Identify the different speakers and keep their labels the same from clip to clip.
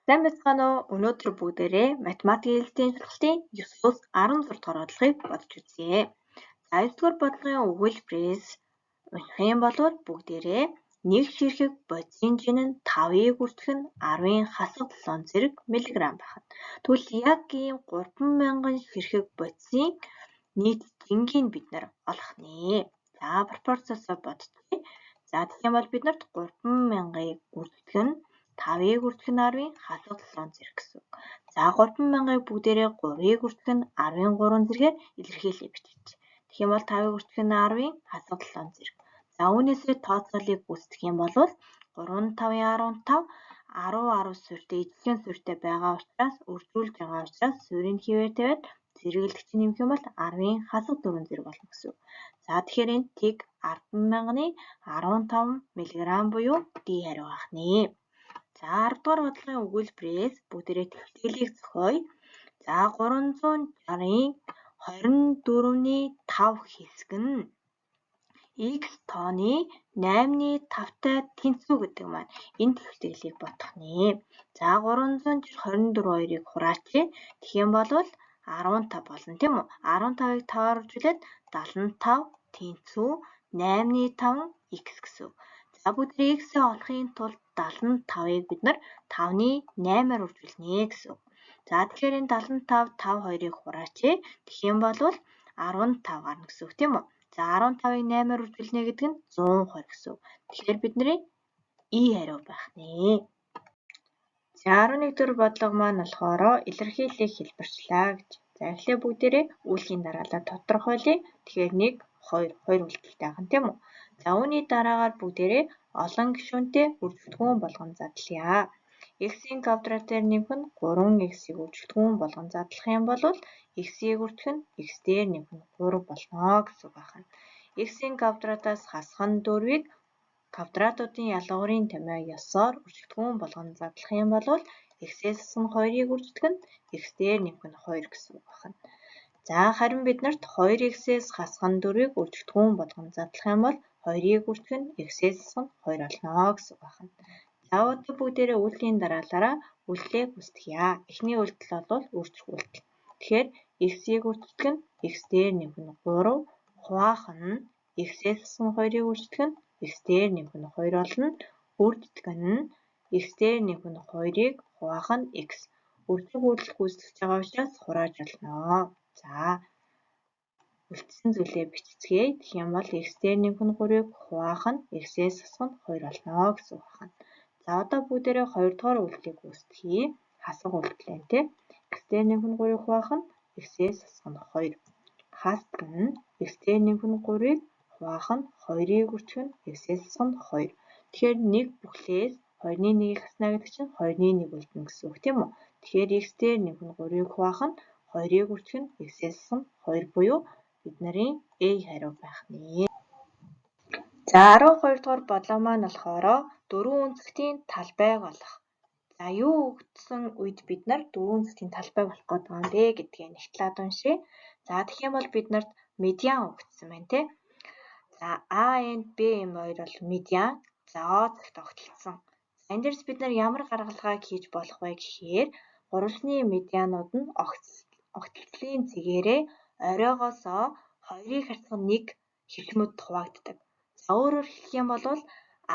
Speaker 1: Сайн байцгаана уу? Өнөөдөр бүгдээрээ математикийн хэлтийн шалгалтын 9-өөс 16 дугаар бодлогыг бодож үзье. За 9 дугаар бодлогын өгүүлбэрээс унших юм бол бүгдээрээ нэг ширхэг бодисын жин нь 5-ыг үржих нь 10-ын хасах 7 зэрэг миллиграмм байна. Тэгвэл яг ийм 3000 ширхэг бодисын нийт жингийг бид нар олох нэ. За пропорцоосоо бодчихъя. За тэгэх юм бол бид нарт 3000-ыг үржих нь 5-ыг үржих нь 10-ын хасах 7 зэрэг гэсэн үг. За 3000-ыг бүгдээрээ 3-ыг үржих нь 10-ын 3 зэрэгээр илэрхийлээ бичиж. Тэгэх юм бол 5-ыг үржих нь 10-ын хасах 7 зэрэг. За үүнээсээ тооцоолыг гүйцэтгэх юм бол 3 5-ын 15 10 10 суурьтай ижилхэн суурьтай байгаа учраас үржүүлж байгаа учраас суурийг хэвээр тавиад зэрэглэгч нэмэх юм бол 10-ын хасах 4 зэрэг болно гэсэн үг. За тэгэхээр энэ тэг 10,000-ны 15 мг буюу D хариу байх нэ. За 10 дугаар бодлогын өгүүлбэрээс бүгдээрээ тэгтгэлийг зохиоё. За 360-ын 24-ний 5 хэсэг нь x тооны 8-ны 5-тай тэнцүү гэдэг маань энэ тэгтгэлийг бодох нэ. За 360 24 хоёрыг хураач. Тэгэх юм бол 15 болно тийм үү? 15-ыг 5-аар үржүүлээд 75 тэнцүү 8-ны 5 x гэсэн үг. За бүгд x-ээ олохын тулд 75-ыг бид нар 5-ны 8-аар үржүүлнэ гэсэн үг. За тэгэхээр энэ 75 5 2-ыг хураач. Тэгэх юм бол 15 гарна гэсэн үг тийм үү? За 15-ыг 8-аар үржүүлнэ гэдэг нь 120 гэсэн үг. Тэгэхээр бидний E хариу байх нэ. За 11 дэх бодлого маань болохоор илэрхийллийг хэлбэрчлээ гэж. За эхлээ бүгдээрээ үйлхийн дараалал тодорхойлъё. Тэгэхээр 1 2 2 үйлдэлтэй байна тийм үү? За үүний дараагаар бүгдээрээ олон гишүүнтэй үржигдэхүүн болгон задлая. X-ийн квадрат дээр нэмэх нь 3x-ийг үржигдэхүүн болгон задлах юм бол x-ийг үржих нь x дээр нэмэх нь 3 болно гэсэн үг байна. X-ийн квадратаас хасах нь 4-ийг квадратуудын ялгуурын томьёо ёсоор үржигдэхүүн болгон задлах юм бол x-ээс хасах нь 2-ыг үржигдэх нь x дээр нэмэх нь 2 гэсэн үг байна. За харин бид нарт 2x-ээс хасах нь 4-ыг үржигдэхүүн болгон задлах юм бол 2-ыг үржих нь x-ээс хасах нь 2 болно гэсэн үг байна. За одоо бүгдээрээ үйлдлийн дараалалаараа үйлдэлээ гүйцэтгэе. Эхний үйлдэл бол үржих үйлдэл. Тэгэхээр x-ийг үржих нь x дээр нэмэх нь 3 хуваах нь x-ээс хасах нь 2-ыг үржих нь x дээр нэмэх нь 2 болно. Үржих нь x дээр нэмэх нь 2-ыг хуваах нь x. Үржих үйлдэл гүйцэтгэж байгаа учраас хурааж олно. За үлдсэн зүйлээ бичицгээе. Тэгэх юм бол x дээр нэмэх нь 3-ыг хуваах нь x-ээс хасах нь 2 болно гэсэн үг байна. За одоо бүгдээрээ 2 дугаар үйлдэлийг гүйцэтгэе. Хасах үйлдэл байна тий. X дээр нэмэх нь 3-ыг хуваах нь x-ээс хасах нь 2. Хасдаг нь x дээр нэмэх нь 3-ыг хуваах нь 2-ыг үржих нь x-ээс хасах нь 2. Тэгэхээр 1 бүхлээс 2-ны 1-ийг хасна гэдэг чинь 2-ны 1 үлдэнэ гэсэн үг тийм үү? Тэгэхээр x дээр нэмэх нь 3-ыг хуваах нь 2-ыг үржих нь x-ээс хасах нь 2 буюу бид нарын A хариу байх нэ. За 12 дугаар бодлого маань болохоор дөрвөн өнцгтийн талбайг олох. За юу өгсөн үед бид нар дөрвөн өнцгтийн талбайг олох гээд байгаа юм бэ гэдгээ нэг талаад уншъя. За тэгэх юм бол бид нарт медиан өгсөн байна тий. За A, N, B, M хоёр бол медиан. За О цагт огтлцсон. За энэ дээрс бид нар ямар гаргалгааг хийж болох вэ гэхээр гурвалжны медианууд нь огтлцлын цэгээрээ оройгоосоо 2-ыг харьцах 1 хэвшмөд хуваагддаг. За өөрөөр хэлэх юм бол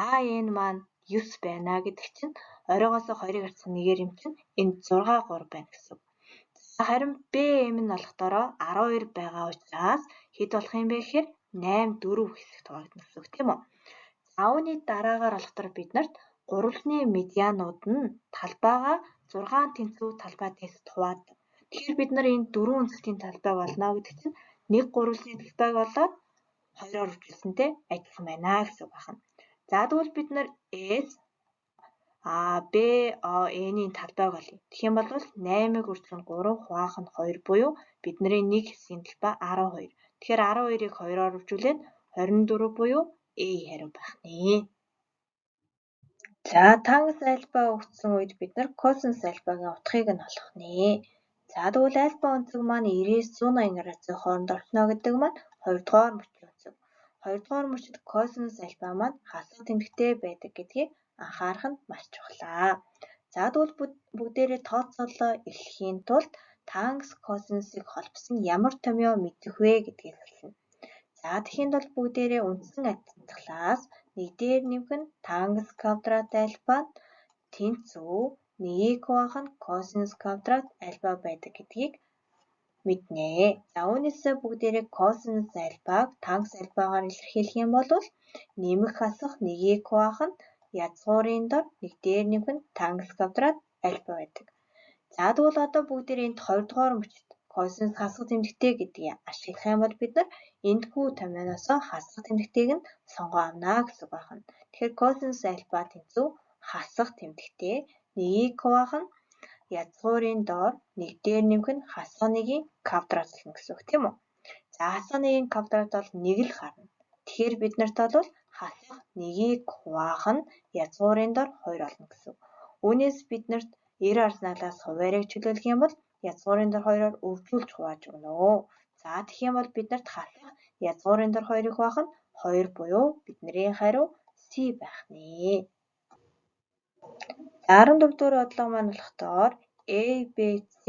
Speaker 1: AN маань 9 байна гэдэг чинь оройгоосоо 2-ыг харьцах 1-ээр юм чинь энэ 6 3 байна гэсэн үг. За харин BM нь болохоор 12 байгаа учраас хэд болох юм бэ гэхээр 8 4 хэсэгт хуваагдана гэсэн үг тийм үү? За үүний дараагаар болохоор бид нарт гурвалжны медианууд нь талбайгаа 6 тэнцүү талбай тест хуваадаг. Тэгэхээр бид нар энэ дөрвөн өнцгтийн талбайг олно гэдэг чинь нэг гурвалжны талбайг олоод 2-оор үржүүлсэнтэй адилхан байна гэсэн үг байна. За тэгвэл бид нар S А Б О N-ийн талбайг олъё. Тэгэх юм бол 8-ыг үржих нь 3 хуваах нь 2 буюу бидний нэг хэсгийн талбай 12. Тэгэхээр 12-ыг 2-оор үржүүлээд 24 буюу A хариу байх нэ. За тангенс альфа өгсөн үед бид нар косинус альфагийн утгыг нь олох нэ. За тэгвэл альфа өнцөг маань 90-ээс 180 градусын хооронд орно гэдэг маань 2 дугаар мөчийн өнцөг. 2 дугаар мөчид косинус альфа маань хасах тэмдэгтэй байдаг гэдгийг анхаарах нь маш чухал. За тэгвэл бүгдээрээ тооцоолоо эхлэхийн тулд тангенс косинусыг холбосон ямар томьёо мэдэх вэ гэдгийг хэлнэ. За тэгэхийн тулд бүгдээрээ үндсэн адислаас 1 дээр нэмэх нь тангенс квадрат альфа тэнцүү 1-ийг хуваах нь косинус квадрат альфа байдаг гэдгийг мэднэ. За үүнээсээ бүгдээрээ косинус альфаг тангенс альфагаар илэрхийлэх юм бол нэмэх хасах 1-ийг хуваах нь язгуурын дор 1 дээр нэмэх нь тангенс квадрат альфа байдаг. За тэгвэл одоо бүгдээрээ энд 2 дугаар мөчид косинус хасах тэмдэгтэй гэдгийг ашиглах юм бол бид нар эндхүү томьёоноосоо хасах тэмдэгтэйг нь сонгоо авна гэсэн үг байна. Тэгэхээр косинус альфа тэнцүү хасах тэмдэгтэй 1-ийг хуваах нь язгуурын доор 1 дээр нэмэх нь хасах 1-ийн квадрат болно гэсэн үг тийм үү? За хасах 1-ийн квадрат бол 1 л гарна. Тэгэхээр бид нарт бол хасах 1-ийг хуваах нь язгуурын дор 2 болно гэсэн үг. Үүнээс бид нарт 90.7-аас хуваарийг чөлөөлөх юм бол язгуурын дор 2-оор өвжүүлж хувааж өгнө. За тэгэх юм бол бид нарт хасах язгуурын дор 2-ыг хуваах нь 2 буюу бидний хариу C байх нэ. За 14 дугаар бодлого маань болохоор A, B, C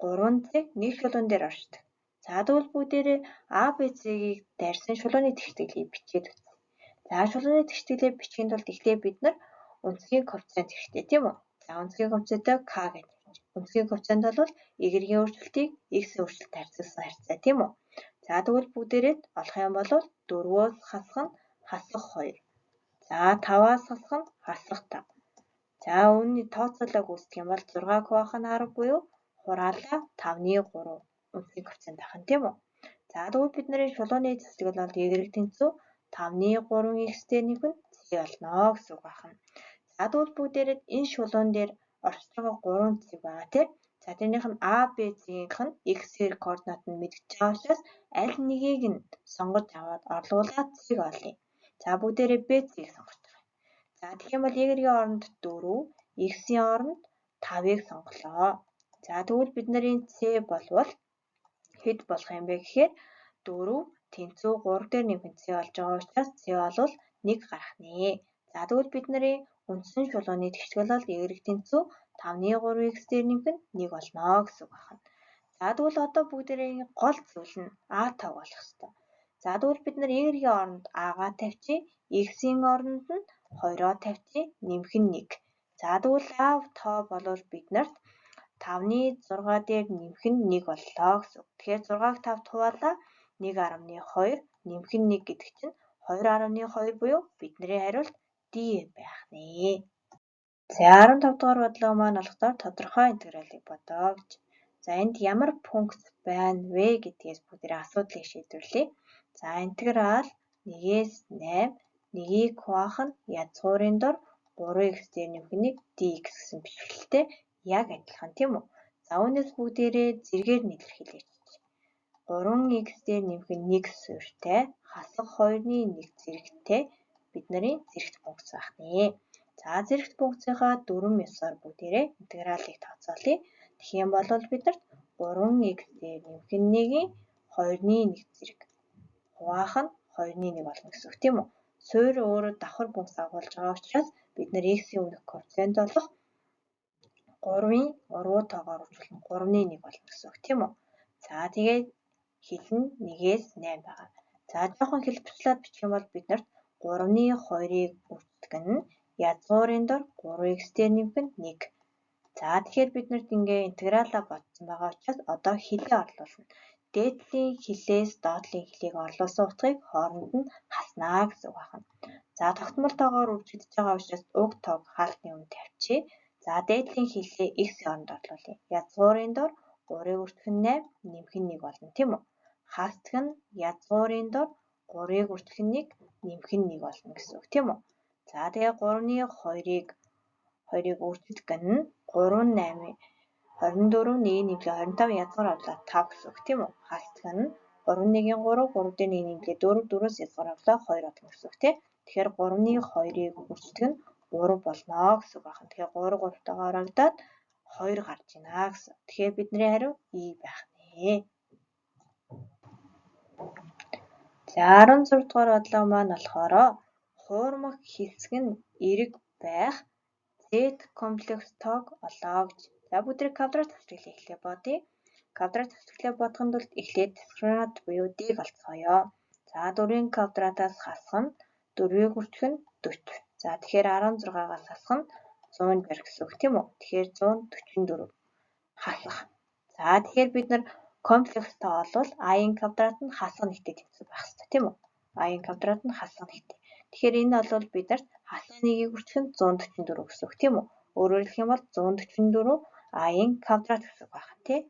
Speaker 1: 3 зэг нэг шулуун дээр оршдог. За тэгвэл бүгдээрээ A, B, C-гийг дайрсан шулууны тэгшитгэлийг бичээд үзье. За шулууны тэгшитгэлийг бичихин тулд эхлээд бид нар өнцгийн коэффициент хэрэгтэй тийм үү? За өнцгийн коэффициентээ К гэж бичнэ. Өнцгийн коэффициент бол Y-ийн өөрчлөлтийг X-ийн өөрчлөлтөд харьцуулсан харьцаа тийм үү? За тэгвэл бүгдээрээ олох юм бол 4-өөс хасах нь хасах 2. За 5-аас хасах нь хасах 5. За үүний тооцоолоо гүйцэтгэх юм бол 6 хуваах нь 10 буюу хураалаа 5-ны 3 өнцгийн коэффициент байх нь тийм үү? За тэгвэл бидний шулууны зэвсэг бол Y тэнцүү 5-ны 3 x дээр нэмэх нь C болно гэсэн үг байна. За тэгвэл бүгдээрээ энэ шулуун дээр оршиж байгаа 3 зэг байгаа тийм. За тэрнийх нь A, B, C-ийнх нь x-ээр координат нь мэдэгдэж байгаа учраас аль нэгийг нь сонгож аваад орлуулаад C-г олъё. За бүгдээрээ B C-г сонгож байгаа. За тэгэх юм бол Y-ийн оронд 4, X-ийн оронд 5-ыг сонголоо. За тэгвэл бидний C болвол хэд болох юм бэ гэхээр 4 тэнцүү 3 дээр нэмэх нь C болж байгаа учраас C бол 1 гарах нэ. За тэгвэл бидний үндсэн шулууны тэгшгэл бол Y тэнцүү 5-ны 3x дээр нэмэх нь 1 болно гэсэн үг байна. За тэгвэл одоо бүгдээрээ гол зүйл нь А тоог олох ёстой. За тэгвэл бид нар Y-ийн оронд А-гаа тавьчих, X-ийн оронд нь 2-оо тавьчих, нэмэх нь 1. За тэгвэл А тоо болвол бид нарт 5-ны 6 дээр нэмэх нь 1 боллоо гэсэн үг. Тэгэхээр 6-аг 5-д хуваалаа 1.2 нэмэх нь 1 гэдэг чинь 2.2 буюу бидний хариулт D байх нэ. За 15 дугаар бодлого маань болохоор тодорхой интегралыг бодоо гэж. За энд ямар функц байна вэ гэдгээс бүгдээрээ асуудлыг шийдвэрлэе. За интеграл 1-ээс 8 1-ийг хуваах нь язгуурын дор 3x дээр нэмэх нь dx гэсэн бичвэртэй яг адилхан тийм үү? За үүнээс бүгдээрээ зэргээр нь илэрхийлээч. 3x дээр нэмэх нь 1 суурьтай хасах 2-ны 1 зэрэгтэй бидний зэрэгт функц байх нэ. За зэрэгт функцийнхаа дүрэм ёсоор бүгдээрээ интегралыг тооцоолъё. Тэгэх юм бол бид нарт 3x дээр нэмэх нь 1-ийн 2-ны 1 зэрэг хуваах нь 2-ны 1 болно гэсэн үг тийм үү? Суурь өөрөө давхар функц агуулж байгаа учраас бид нар x-ийн өмнөх коэффициент болох 3-ын урвуу тоогоор үржүүлэн 3-ны 1 болно гэсэн үг тийм үү? За тэгээд хил нь 1-ээс 8 байгаа. За жоохон хэлбэрчлээд бичих юм бол бид нарт 3-ны 2-ыг үрждэг нь язгуурын дор 3x дээр нэмэх нь 1. За тэгэхээр бид нарт ингээ интегралаа бодсон байгаа учраас одоо хилээ орлуулна. Дээд талын хилээс доод талын хилийг орлуулсан утгыг хооронд нь хаснаа гэсэн үг байна. За тогтмол тоогоор үржигдэж байгаа учраас уг тоог хаалтны өмнө тавьчихъя. За дээд талын хилээ x-ийн оронд орлуулъя. Язгуурын дор 3-ыг үржих нь 8, нэмэх нь 1 болно тийм үү? Хасдаг нь язгуурын дор 3-ыг үржих нь 1, нэмэх нь 1 болно гэсэн үг тийм үү? За тэгээ 3-ны 2-ыг үржих нь 3 8 24 1 нэмлээ 25 язгуур авлаа 5 гэсэн үг тийм үү? Хасдаг нь 3 1-ийн 3 3 дээр 1 нэмлээ 4 4-өөс язгуур авлаа 2 болно гэсэн үг тийм. Тэгэхээр 3-ны 2-ыг үржих нь 3 болно гэсэн үг байна. Тэгэхээр 3 3-тайгаа ороогдоод 2 гарч байна гэсэн. Тэгэхээр бидний хариу E байх нэ. За 16 дугаар бодлого маань болохоор хуурмаг хэсэг нь эерэг байх Z Z комплекс тоог олоо гэж. За, бүгдээ квадрат хэсгэлээ эхлээ бодъё. Квадрат хэсгэлээ бодохын тулд эхлээд дискриминант буюу D-г олцгоё. За, 4-ийн квадратаас хасах нь 4-ийг үржих нь 40. За, тэгэхээр 16-аас хасах нь 160 гэсэн үг, тийм үү? Тэгэхээр 144 хасах. За, тэгэхээр бид нар комплекс тоо бол а-ын квадрат нь хасах нэгтэй тэнцүү байх хэрэгтэй, тийм үү? А-ын квадрат нь хасах нэгтэй. Тэгэхээр энэ бол биднэрт хасах нэгийг үржих нь 144 гэсэн үг, тийм үү? Өөрөөр хэлэх юм бол 144 а-ын квадрат гэсэн үг байна, тий?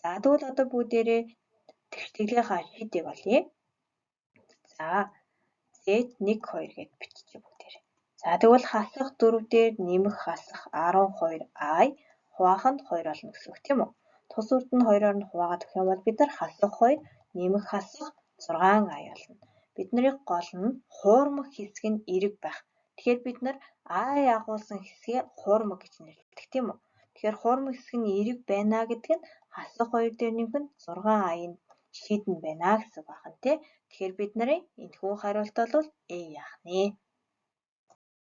Speaker 1: За, тэгвэл одоо бүгдээрээ тэгштэглийнхаа шийдийг олъё. За, Z 1 2 гэд биччихье бүгдээрээ. За, тэгвэл хасах 4 дээр нэмэх хасах 12 i хуваах нь 2 болно гэсэн үг, тийм үү? Тус үрд нь 2-оор нь хуваагаад өгөх юм бол бид нар хасах 2 нэмэх хасах 6 i болно. Бидний гол нь хуурмаг хэсэг нь эерэг байх. Тэгэхээр бид нар i агуулсан хэсгээ хуурмаг гэж нэрлэдэг, тийм үү? Тэгэхээр хуурмаг хэсэг нь эерэг байна гэдэг нь хасах 2 дээр нэмэх нь 6 i-ын шийдэн байна гэсэн үг байна, тий? Тэгэхээр бид нарын энэхүү хариулт бол A яах нэ.